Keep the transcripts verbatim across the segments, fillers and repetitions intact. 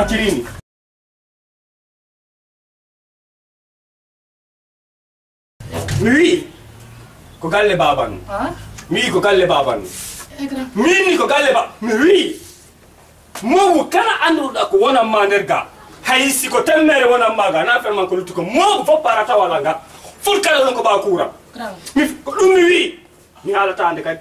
Kirini. Mi wi'i ko galle baaba am. Ah? Mi wi'i ko galle baaba am. Eh, grand. Min ni ko galle ba, mi wi'i. Mooɓu kala annduɗa ko wonan ma nder ga. Hay si ko temmere wonan ma ga, na fel man ko lutti ko. Mooɓu fof parata wala ga. Ful kala ɗon ko ɓaawo kuuran. Grand. Mi, ko ɗum mi wi'i. Mi haalata hannde kadi.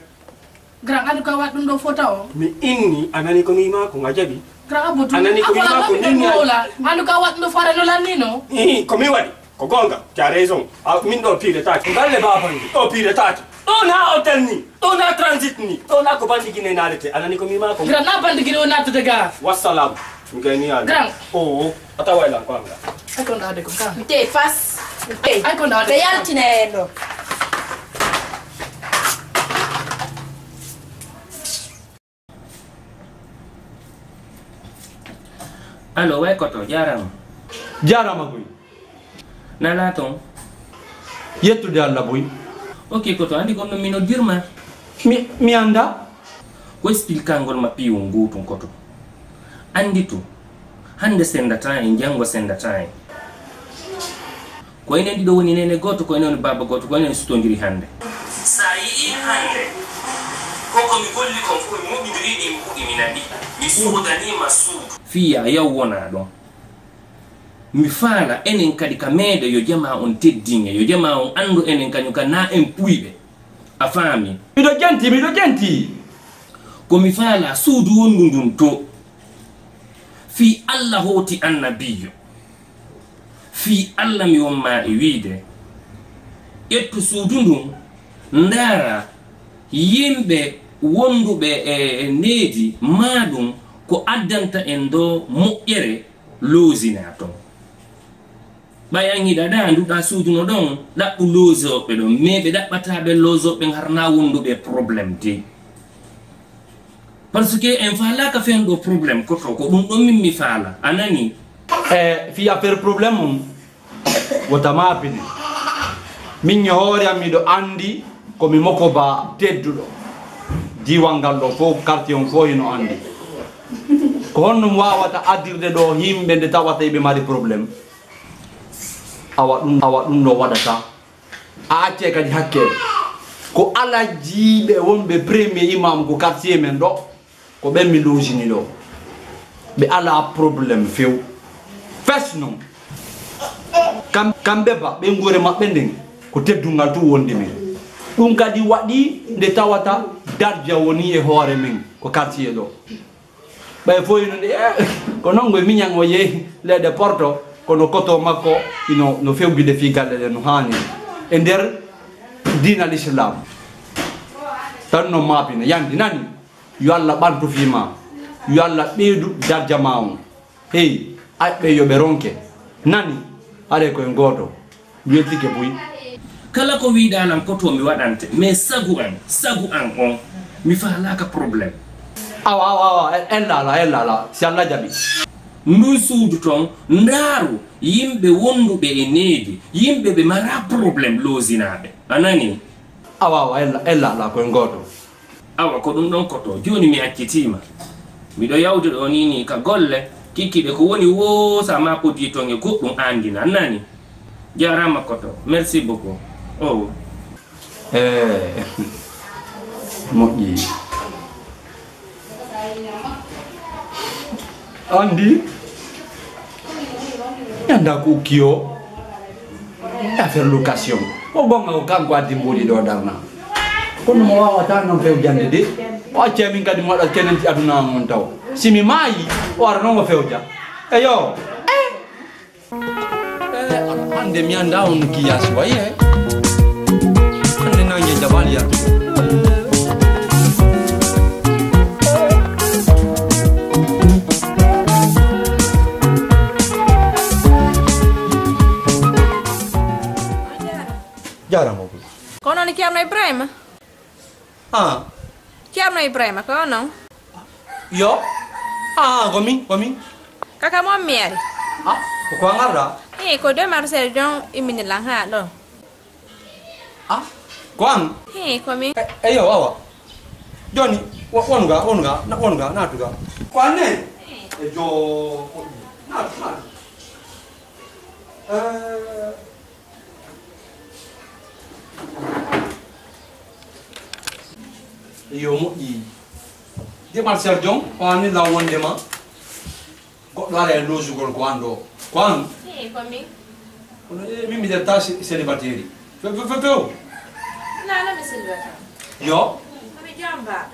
Grand, andu ka waɗ ɗum ɗo fota o. Mi inni, a nani ko mi ma ko nga jaɓi. Grand, a botu. A nani ko mi ma ko min mi wala. Andu ka waɗ ɗum ɗo fota no lannino. Ii, ko mi waɗi. Ko goonga, tu as raison. A, min ɗo piiretaake. Galle baaba ni, ɗo piiretaake. Ɗo na hotel ni, ɗo na transit ni, ɗo na ko bandi Gine naatete. A nani ko mi ma ko. Grand, na bandi Gine o naatete ga. Wassalam. Mi gayni yaade. Grand. Oo, a taway lan ko am ga. Ay ko ndaade ko ka. Mi tey fas. Mi tey. Ay ko ndaade. Ɓe yaltina en ɗo. Allo, way koto, jaaraama. Jaaraama boy. Nalaa toon? Yettude Allah boy. Ok, koto, anndi ko ɗum mi noddirma. Mi, mi annda. Ko expliquer ngol ma piiwol ngootum koto. Anndi to, hannde senndata en, janngo senndata en. Ko enen ɗiɗo woni neene gooto, ko enen woni baaba gooto, ko enen sutondiri hannde. So a yi'ii hannde, ko ko mi golli kon fof, mi moɓindirii ɗi, mi huɗi, mi naɓi. Mi soodanii ma suudu. Fii yaa yaw wonaa ɗon. Mi faala enen kadi ka meeɗe yo jamaa on teddinge, yo jamaa on anndu enen kañum ka naa en puyɓe. A faami? Miɗo janti, miɗo janti. Ko mi faala suudu wonndu ndun to. Fii Alla hooti annabiijo. Fii Alla mi won maa e wiide, ƴettu suudu ndun, ndaara yimɓe wonduɓe e, e needi maa ɗum ko addanta en ɗoo moƴƴere loosina ton. Ɓay an hiɗa ɗa nduɗa suudu no ɗon, ɗaɓɓu loosooɓe ɗon, mais ɓe ɗaɓɓataa ɓe loosooɓe ngarnaa wonduɓe problème de. Parce que en faalaaka fen ɗo problème koto, ko ɗum ɗon min mi faala. A nani? E fii affaire problème on, wota maapine. Min e hoore am miɗo anndi ko mi mokoba tedduɗo. Diiwal ngal ɗo fof, quartier on fof hino anndi. Ko honno mi waawata addirde ɗo yimɓe nde tawata eɓe mari problème? Awa ɗum, awa ɗum ɗo waɗata. A accay kadi hakke. Ko alaa jiiɓe wonɓe premier imam ko quartier men ɗo, ko ɓen mi loosini ɗo. Ɓe alaa problème few. Fes non. Kam-, kamɓe ba, ɓe nguure maɓɓe nden, ko teddungal tun wondi men. Ɗum kadi waɗi nde tawata darja woni e hoore men ko quartier ɗo. Ɓay fof ino nde, eh, ko non ngoy miñan o yehi leɗɗe Porto, kono koto makko ino, no fewjude fii galle ɗe no haani e nder diina l'islam. Tan no maapina, yandi nani, yo Alla ɓantu fii ma, yo Alla ɓeydu darja ma on. Hey, aƴɓe yo ɓe ronke. Nani, are koye gooto. Mi weltike buy. Kala ko wiɗaa lan ko to mi waɗante, mais sagu an, sagu an on, mi faalaaka problème. Awa, awa, awa, en, en laala, en laala, si Alla jaɓi. Ndun suudu ton, ndaaru yimɓe wonduɓe e needi, yimɓe ɓe maraa problème loosinaaɓe. A nani? Awa, awa, en la-, en laala koye gooto. Awa, ko ɗum ɗon koto. Jooni mi accitii ma. Miɗo yawde ɗoo nii nii ka golle, kikkiɗe ko woni woo, so a maakodii ton e goɗɗum, anndina, nani? Jaaraama koto. Merci beaucoup. Oh. Eh, moƴƴi. Anndi? Ñanda ko ukki o. Affaire location. O gonga o kanko addi mboɗi ɗo darna. Kono mo wawata noon fewjande de. O acca min kadi mo waɗa kenanti aduna am on taw. Si mi maayi, o ara noon o fewja. Eyo. Eh, hannde mi annda on no kiyaasi wayi, eh. Hannde nange jabal yar. Jaaraama ko. Ko onon Ceerno Ibrahima? Ah. Ceerno Ibrahima, ko onon? Yo. Ah, ko min, ko min. Kaka mo mi ari. Ah, ko ko ngarɗa? Eh, ko demarcheur jon immini lan haa ɗo. Ah, ko an? Eh, ko min. E, eyo, awa. Jooni, wo-, wonu ga, wonu ga, na, wonu ga, naatu ga. Ko an ne? E jo, ko Maɗo, maɗo. Eh, yo moƴƴi. Demal Serdion, o anni law wondema goɗɗo ara e losugol ko an ɗo. Ko an? Eyi, ko min. Kono, eh, min mi ƴetta ce-, célibataire. Few, few, few, few. Nana mi célibataire. Yo. Ko mi jomba.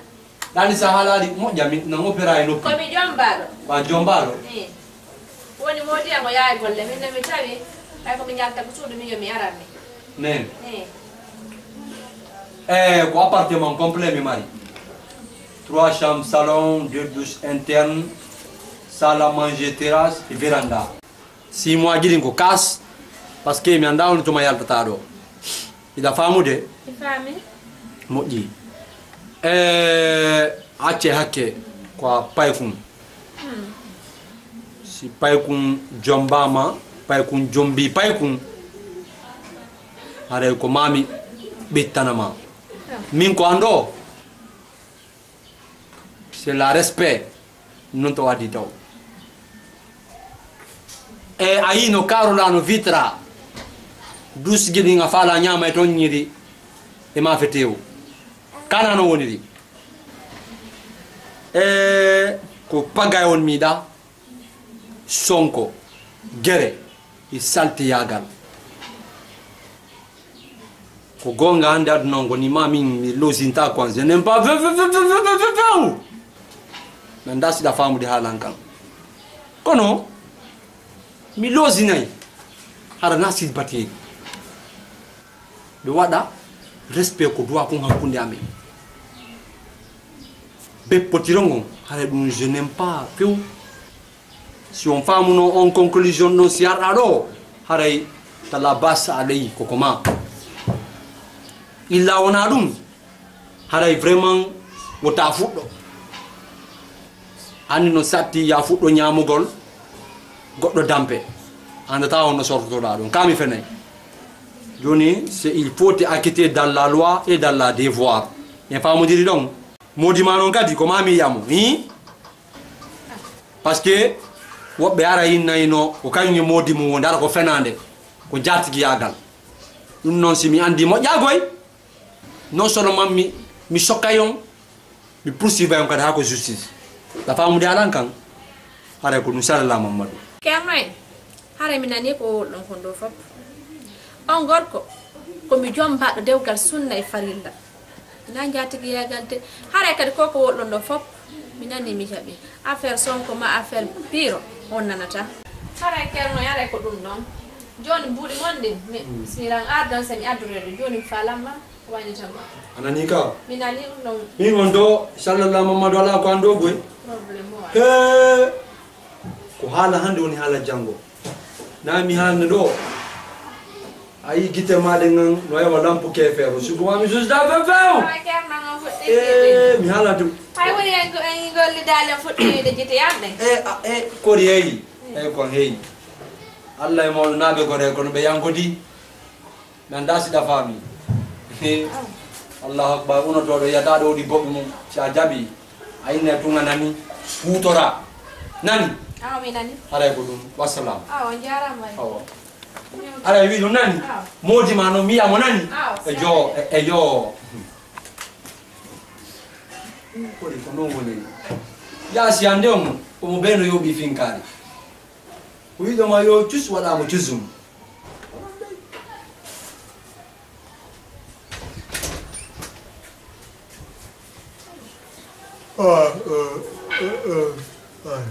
Ɗani sa haalaali moƴƴa, mi nan opéra e noppi. Ko mi jombaaɗo. Ko a jombaaɗo? Eyi. Woni moodi am o yahay golle, min ne mi tawi, hay ko mi ñalta ko suudu mi yo mi aran ni. Nen. Eyi. Eh, ko appartement complet mi mari. Trois chambres, salon, deux douches internes, salle à manger, terrasse et véranda. Six mois jiɗin ko kas, parce que mi anndaa on tuma yaltata ɗo. Ida faamude? Mi faami. Moƴƴi. E acce hakke ko a paykun. Hmm. Si paykun jombaama, paykun jombi paykun, haray ko maami ɓittana ma. Min ko an ɗo, c'est la respect. Non to waddi taw. E a yii no Karola no vitra. Duusi giɗi nga faala ñaama e toon ñiiri e maafe teewu. Kana no woniri. E ko pagay on miiɗa. Sonko. Gere. E saltiyaagal. Ko goonga hannde aduna on ko ni ma min mi losinta quoi. Je n'aime pas. Few, few, few, few. Mi anndaa si ɗa faamude haalan kan. Kono, mi losinay. Hara na silbateri. Ɓe waɗa respect ko duwa kon hakkunde amen. Beppotiro ngon, hara ɗum je n'aime pas few. Si on faamuno on conclusion ɗon, si arɗa ɗo, haray tala bas alay koko ma. Illa wona ɗum, haray vraiment wota fuɗɗo. Anni no satti ya fuɗɗo ñaamugol goɗɗo dampe. Andata on no sortotoɗa ɗum. Kami fenay. Joni, c'est il faut te acquitter dans la loi et dans la devoir. En faamodiri ɗon. Modi ma non kadi ko mami yamo. Hi? Parce que woɓɓe ara yinnayno ko kañum e moodi mum woni, ara ko fenaande, ko jaatigiyagal. Ɗum noon, si mi anndi moƴƴa koy, non seulement mi, mi sokkay on, mi poursuivay on kadi haa ko justice. La faamude alan kan, haray ko ɗum sallallahu Mamadou. Ceerno en, haray mi nanii ko wowluɗon kon ɗoo fof. On gorko, ko mi joom mbaɗɗo dewgal sunna e farilla. Hinaa njaatigiyagal de. Haray kadi ko ko woɗɗon ɗo fop, mi nanii mi jaɓi. Affaire Sonko ma affaire Piro, on nanata. Haray Ceerno, haray ko ɗum ɗon. Jooni mbuuɗi mon ɗin, mi, si mi ran ardon, se mi adduroyde. Jooni mi faalan ma, wañata ma. A nanii ka? Mi nanii ɗum ɗon. Min on ɗo, sallallahu Mamadou, alaa ko an ɗo boy. Problème o. Hee! Ko haala hannde woni haala janngo. Na mi haalno ɗo. A yi gite maɗe ngan no ewa lampu kefeero. Sugu ma mi susda few few. Awa Ceerno ngan fuɗɗi. Eh, mi haala ɗum. Hay woni en go-, en gollidaali en fuɗɗi wiide gite yam ɗen. Eh, a, eh, kori eyi. Eyi kon heyi. Allah e mawɗo naaɓe gore kono ɓe yankodi. Mi anndaa si ɗa faami. He. Allahu Akbar, unotooɗo yiyataaɗo woodi boɓɓe mum. Si a jaɓi, a inna e tunga nani, huutora. Nani? Awa, mi nani. Haray ko ɗum. Wassalam. Awa, on jaaraama. Awa. Haray wi ɗum nani? Awa. Moodi ma noon, mi yiya mo nani? Awa, e jo, e, e jo. Koɗi ko noon woni. Yaa si annde on, omo beyno yooɓi finkaari. Ko wiɗo ma yo cus, waɗa mo cusum. Ah, eh, eh, eh, ah.